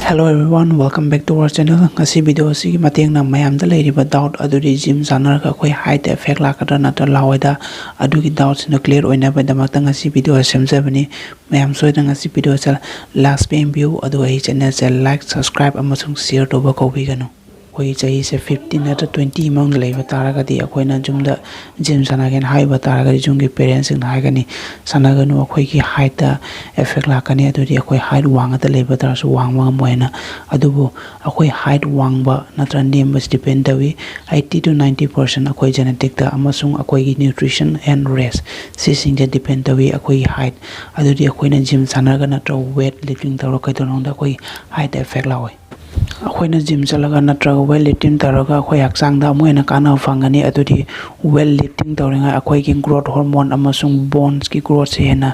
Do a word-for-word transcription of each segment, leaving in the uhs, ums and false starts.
Hello everyone, welcome back to our channel. ꯉꯁꯤ video ꯑꯁꯤꯒꯤ ꯃꯇꯦꯡꯅ ꯃꯌꯥꯝꯗ ꯂꯩꯔꯤꯕ doubt ꯑꯗꯨꯗꯤ gym ꯁꯥꯟꯅꯔꯒ ꯑꯩꯈꯣꯏ height effect ꯂꯥꯛꯀꯗ꯭ꯔꯥ ꯅꯠꯇ꯭ꯔ ꯂꯥꯛꯑꯣꯏꯗ꯭ꯔꯥ ꯑꯗꯨꯒꯤ doubtꯁꯤꯡꯗꯣ clear ꯑꯣꯏꯅꯕꯒꯤꯗꯃꯛꯇ ꯉꯁꯤ video ꯑꯁꯤ ꯁꯦꯝꯖꯕꯅꯤ꯫ ꯃꯌꯥꯝ ꯁꯣꯏꯗꯅ ꯉꯁꯤ video ꯑꯁꯤ last ꯌꯦꯡꯕꯤꯌꯨ, ꯑꯗꯨꯒ ꯑꯩ channelꯁꯦ like, subscribe ꯑꯃꯁꯨꯡ share ꯇꯧꯕ ꯀꯥꯎꯕꯤꯒꯅꯨ꯫ ꯑꯩꯈꯣꯏꯒꯤ ꯆꯍꯤꯁꯦ fifteen ꯅꯠꯇ꯭ꯔ twenty ꯃꯅꯨꯡꯗ ꯂꯩꯕ ꯇꯥꯔꯒꯗꯤ ꯑꯩꯈꯣꯏꯅ gymꯗ gym ꯁꯥꯟꯅꯒꯦꯅ ꯍꯥꯏꯕ ꯇꯥꯔꯒꯗꯤ gymꯒꯤ parentsꯁꯤꯡꯅ ꯍꯥꯏꯒꯅꯤ, "ꯁꯥꯟꯅꯒꯅꯨ, ꯑꯩꯈꯣꯏꯒꯤ heightꯇ effect ꯂꯥꯛꯀꯅꯤ, ꯑꯗꯨꯗꯤ ꯑꯩꯈꯣꯏ height ꯋꯥꯡꯉꯗ ꯂꯩꯕ ꯇꯥꯔꯁꯨ ꯋꯥꯡꯕ ꯉꯝꯃꯣꯏꯅ"꯫ ꯑꯗꯨꯕꯨ ꯑꯩꯈꯣꯏ height ꯋꯥꯡꯕ ꯅꯠꯇ꯭ꯔ ꯅꯦꯝꯕꯁꯤ depend ꯇꯧꯏ eighty to ninety percent ꯑꯩꯈꯣꯏ geneticꯇ ꯑꯃꯁꯨꯡ ꯑꯩꯈꯣꯏꯒꯤ nutrition and rest ꯁꯤꯁꯤꯡꯁꯦ depend ꯇꯧꯏ ꯑꯩꯈꯣꯏꯒꯤ height꯫ ꯑꯗꯨꯗꯤ ꯑꯩꯈꯣꯏꯅ gym ꯁꯥꯟꯅꯔꯒ ꯅꯠꯇ꯭ꯔꯒ weight lifting ꯇꯧꯔꯒ ꯀꯩꯗꯧꯅꯨꯡꯗ ꯑꯩꯈꯣꯏ height effect ꯂꯥꯛꯑꯣꯏ꯫ ꯑꯩꯈꯣꯏꯅ gym ꯆꯠꯂꯒ ꯅꯠꯇ꯭ꯔꯒ weight lifting ꯇꯧꯔꯒ ꯑꯩꯈꯣꯏ ꯍꯛꯆꯥꯡꯗ ꯑꯃꯨꯛ ꯍꯦꯟꯅ ꯀꯥꯟꯅꯕ ꯐꯪꯒꯅꯤ꯫ ꯑꯗꯨꯗꯤ weight lifting ꯇꯧꯔꯤꯉꯩ ꯑꯩꯈꯣꯏꯒꯤ growth hormone ꯑꯃꯁꯨꯡ bonesꯀꯤ growthꯁꯦ ꯍꯦꯟꯅ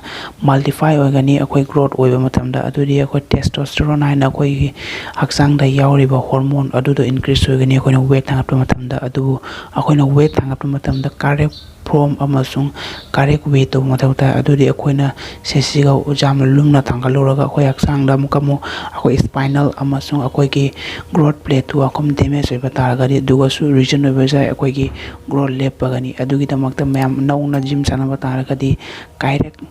multiply ꯑꯣꯏꯒꯅꯤ꯫ ꯑꯩꯈꯣꯏ growth ꯑꯣꯏꯕ ꯃꯇꯝꯗ ꯑꯗꯨꯗꯤ ꯑꯩꯈꯣꯏ testosterone ꯍꯥꯏꯅ ꯑꯩꯈꯣꯏꯒꯤ ꯍꯛꯆꯥꯡꯗ ꯌꯥꯎꯔꯤꯕ hormone ꯑꯗꯨꯗꯣ increase ꯑꯣꯏꯒꯅꯤ ꯑꯩꯈꯣꯏꯅ weight ꯊꯥꯡꯒꯠꯄ ꯃꯇꯝꯗ꯫ ꯑꯗꯨꯕꯨ ꯑꯩꯈꯣꯏꯅ weight ꯊꯥꯡꯒꯠꯄ ꯃꯇꯝꯗ correct form ꯑꯃꯁꯨꯡ correct way ꯇꯧꯕ ꯃꯊꯧ ꯇꯥꯏ꯫ ꯑꯗꯨꯗꯤ ꯑꯩꯈꯣꯏꯅ ꯁꯦꯁꯤꯒ ꯌꯥꯝꯅ ꯂꯨꯝꯅ ꯊꯥꯡꯒꯠꯂꯨꯔꯒ ꯑꯩꯈꯣꯏ ꯍꯛꯆꯥꯡꯗ ꯑꯃꯨꯛꯀ ꯑꯃꯨꯛ ꯑꯩꯈꯣꯏ spinal ꯑꯃꯁꯨꯡ ꯑꯩꯈꯣꯏꯒꯤ growth plateꯇꯨ ꯑꯩꯈꯣꯏ damage ꯑꯣꯏꯕ ꯇꯥꯔꯒꯗꯤ, ꯑꯗꯨꯒꯁꯨ reason ꯑꯣꯏꯕ ꯌꯥꯏ ꯑꯩꯈꯣꯏꯒꯤ growth ꯂꯦꯞꯄꯒꯅꯤ꯫ ꯑꯗꯨꯒꯤꯗꯃꯛꯇ ꯃꯌꯥꯝ ꯅꯧꯅ gym ꯁꯥꯟꯅꯕ ꯇꯥꯔꯒꯗꯤ correct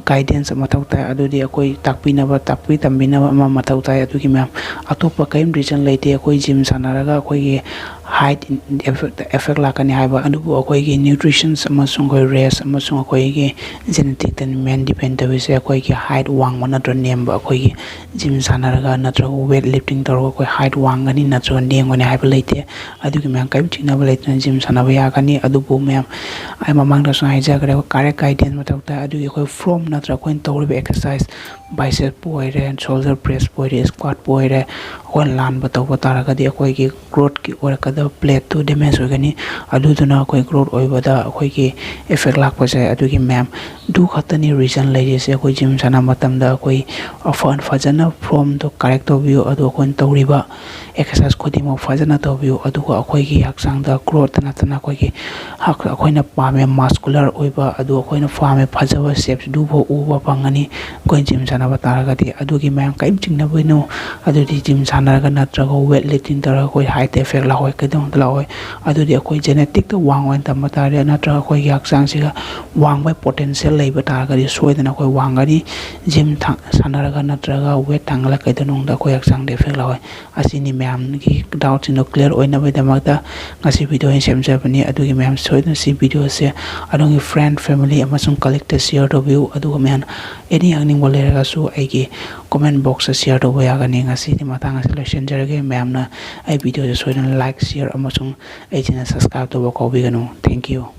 guidance ꯃꯊꯧ ꯇꯥꯏ꯫ ꯑꯗꯨꯗꯤ ꯑꯩꯈꯣꯏ ꯇꯥꯛꯄꯤꯅꯕ, ꯇꯥꯛꯄꯤ ꯇꯝꯕꯤꯅꯕ ꯑꯃ ꯃꯊꯧ ꯇꯥꯏ꯫ ꯑꯗꯨꯒꯤ ꯃꯌꯥꯝ ꯑꯇꯣꯞꯄ ꯀꯔꯤꯝ reason ꯂꯩꯇꯦ꯫ ꯑꯩꯈꯣꯏ gym ꯁꯥꯟꯅꯔꯒ ꯑꯩꯈꯣꯏꯒꯤ height effect, effect ꯂꯥꯛꯀꯅꯤ ꯍꯥꯏꯕ, ꯑꯗꯨꯕꯨ ꯑꯩꯈꯣꯏꯒꯤ nutritions ꯑꯃꯁꯨꯡ ꯑꯩꯈꯣꯏ rest ꯑꯃꯁꯨꯡ ꯑꯩꯈꯣꯏꯒꯤ geneticꯇꯅꯤ main depend ꯇꯧꯔꯤꯁꯦ꯫ ꯑꯩꯈꯣꯏꯒꯤ height ꯋꯥꯡꯕ ꯅꯠꯇ꯭ꯔꯒ ꯅꯦꯝꯕ, ꯑꯩꯈꯣꯏꯒꯤ gym ꯁꯥꯟꯅꯔꯒ ꯅꯠꯇ꯭ꯔꯒ weight lifting ꯇꯧꯔꯒ ꯑꯩꯈꯣꯏ height ꯋꯥꯡꯒꯅꯤ ꯅꯠꯇ꯭ꯔꯒ ꯅꯦꯝꯒꯅꯤ ꯍꯥꯏꯕ ꯂꯩꯇꯦ꯫ ꯑꯗꯨꯒꯤ ꯃꯌꯥꯝ ꯀꯔꯤꯝ ꯆꯤꯡꯅꯕ ꯂꯩꯇꯅ gym ꯁꯥꯟꯅꯕ ꯌꯥꯒꯅꯤ꯫ ꯑꯗꯨꯕꯨ ꯃꯌꯥꯝ ꯑꯩ ꯃꯃꯥꯡꯗꯁꯨ ꯍꯥꯏꯖꯈ꯭ꯔꯦ, ꯑꯩꯈꯣꯏ correct guidance ꯃꯊꯧ ꯇꯥꯏ꯫ ꯑꯗꯨꯒꯤ ꯑꯩꯈꯣꯏ form ꯅꯠꯇ꯭ꯔꯒ ꯑꯩꯈꯣꯏꯅ ꯇꯧꯔꯤꯕ exercise, bicepꯄꯨ ꯑꯣꯏꯔꯦ, shoulder pressꯄꯨ ꯑꯣꯏꯔꯦ, squatꯄꯨ ꯑꯣꯏꯔꯦ, ꯑꯩꯈꯣꯏꯅ ꯂꯥꯟꯕ ꯇꯧꯕ ꯇꯥꯔꯒꯗꯤ ꯑꯩꯈꯣꯏꯒꯤ growthꯀꯤ ꯑꯣꯏꯔꯛꯀꯗꯕ plateꯇꯨ damage ꯑꯣꯏꯒꯅꯤ꯫ ꯑꯗꯨꯗꯨꯅ ꯑꯩꯈꯣꯏ growth ꯑꯣꯏꯕꯗ ꯑꯩꯈꯣꯏꯒꯤ effect ꯂꯥꯛꯄꯁꯦ꯫ ꯑꯗꯨꯒꯤ ꯃꯌꯥꯝ ꯑꯗꯨ ꯈꯛꯇꯅꯤ reason ꯂꯩꯔꯤꯁꯦ꯫ ꯑꯩꯈꯣꯏ gym ꯁꯥꯟꯅꯕ ꯃꯇꯝꯗ ꯑꯩꯈꯣꯏ ꯑꯐ-, ꯐꯖꯅ formꯗꯣ correct ꯇꯧꯕꯤꯌꯨ, ꯑꯗꯨꯒ ꯑꯩꯈꯣꯏꯅ ꯇꯧꯔꯤꯕ exercise ꯈꯨꯗꯤꯡꯃꯛ ꯐꯖꯅ ꯇꯧꯕꯤꯌꯨ, ꯑꯗꯨꯒ ꯑꯩꯈꯣꯏꯒꯤ ꯍꯛꯆꯥꯡꯗ growth ꯅꯠꯇꯅ ꯑꯩꯈꯣꯏꯒꯤ ꯍꯛ-, ꯑꯩꯈꯣꯏꯅ ꯄꯥꯝꯃꯦ muscular ꯑꯣꯏꯕ, ꯑꯗꯨ ꯑꯩꯈꯣꯏꯅ ꯄꯥꯝꯃꯦ ꯐꯖꯕ shapes ꯑꯗꯨꯐꯥꯎ ꯎꯕ ꯐꯪꯒꯅꯤ ꯑꯩꯈꯣꯏ gym ꯁꯥꯟꯅꯕ ꯇꯥꯔꯒꯗꯤ꯫ ꯑꯗꯨꯒꯤ ꯃꯌꯥꯝ ꯀꯔꯤꯝ ꯆꯤꯡꯅꯕꯤꯅꯨ꯫ ꯑꯗꯨꯗꯤ gym ꯁꯥꯟꯅꯔꯒ ꯅꯠꯇ꯭ꯔꯒ weight lifting ꯇꯧꯔꯒ ꯑꯩꯈꯣꯏ height effect ꯂꯥꯛꯑꯣꯏ, ꯀꯩꯗꯧꯅꯗ ꯂꯥꯛꯑꯣꯏ꯫ ꯑꯗꯨꯗꯤ ꯑꯩꯈꯣꯏ geneticꯇ ꯋꯥꯡ ꯑꯣꯏꯅ ꯇꯝꯕ ꯇꯥꯔꯦ, ꯅꯠꯇ꯭ꯔꯒ ꯑꯩꯈꯣꯏꯒꯤ ꯍꯛꯆꯥꯡꯁꯤꯒ ꯋꯥꯡꯕ potential ꯂꯩꯕ ꯇꯥꯔꯒꯗꯤ ꯁꯣꯏꯗꯅ ꯑꯩꯈꯣꯏ ꯋꯥꯡꯒꯅꯤ꯫ Gym ꯊꯥ-, ꯁꯥꯟꯅꯔꯒ ꯅꯠꯇ꯭ꯔꯒ weight ꯊꯥꯡꯒꯠꯂꯒ ꯀꯩꯗꯧꯅꯨꯡꯗ ꯑꯩꯈꯣꯏ ꯍꯛꯆꯥꯡꯗ effect ꯂꯥꯛꯑꯣꯏ꯫ ꯑꯁꯤꯅꯤ ꯃꯌꯥꯝꯒꯤ doubtꯁꯤꯡꯗꯣ clear ꯑꯣꯏꯅꯕꯒꯤꯗꯃꯛꯇ ꯉꯁꯤ video ꯑꯩꯅ ꯁꯦꯝꯖꯕꯅꯤ꯫ ꯑꯗꯨꯒꯤ ꯃꯌꯥꯝ ꯁꯣꯏꯗꯅ ꯁꯤ videoꯁꯦ ꯑꯗꯣꯝꯒꯤ friend, family ꯑꯃꯁꯨꯡ colleagueꯇ share ꯇꯧꯕꯤꯌꯨ꯫ ꯑꯗꯨꯒ ꯃꯌꯥꯝ any ꯍꯪꯅꯤꯡꯕ ꯂꯩꯔꯒꯁꯨ ꯑꯩꯒꯤ comment boxꯇ share ꯇꯧꯕ ꯌꯥꯒꯅꯤ꯫ ꯉꯁꯤꯗꯤ ꯃꯇꯥꯡ ꯑꯁꯤ ꯂꯣꯏꯁꯤꯟꯖꯔꯒꯦ꯫ ꯃꯌꯥꯝꯅ ꯑꯩ videoꯁꯦ ꯁꯣꯏꯗꯅ like, share ꯑꯃꯁꯨꯡ ꯑꯩ channel subscribe ꯇꯧꯕ ꯀꯥꯎꯕꯤꯒꯅꯨ꯫ Thank you꯫